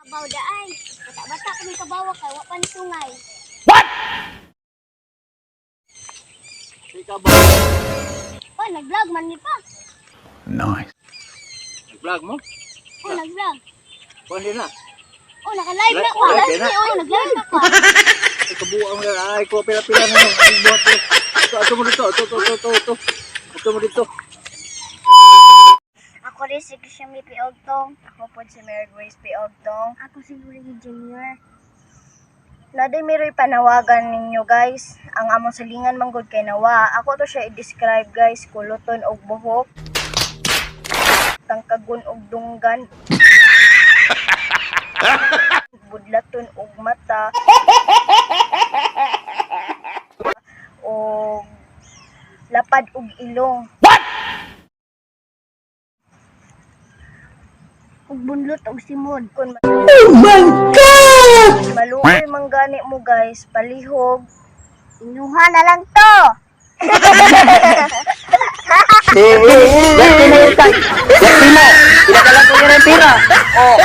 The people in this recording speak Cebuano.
Kabaw da ay. Bata-bata kami kabawa kay wa pa ni sungay. Di ka ba? Oh, nag-vlog man ni pa. Nice. Nag-vlog mo? Oh, nag-vlog. Kuan din na. Oh, naka-live na ko. Live na. Oh, nag-live na ko. Ay, kabuang mo na. Ay, ko pila-pila na yung ang buhat ko. Ito, ato mo dito. Ito, ito, ito, ito, ito. Ato mo dito. Ako rin si Christian P. Ogtong. Ako po si Mary Grace P. Ogtong. Ako si Luigi Jr. Naday miroy panawagan ninyo, guys. Ang among silingan manggod kay nawa. Ako to siya i-describe, guys, kuluton og buhok. Tangkagon og dunggan. Budlaton og mata. Og lapad og ilong. Ug bunlot og simod. Kun Oh my God! Maluoy man gani mo, guys, palihog. Inuha na lang to. Swerte na yun, Tay. Swerte mo. Pinakalan ko niya ng pira. Oh.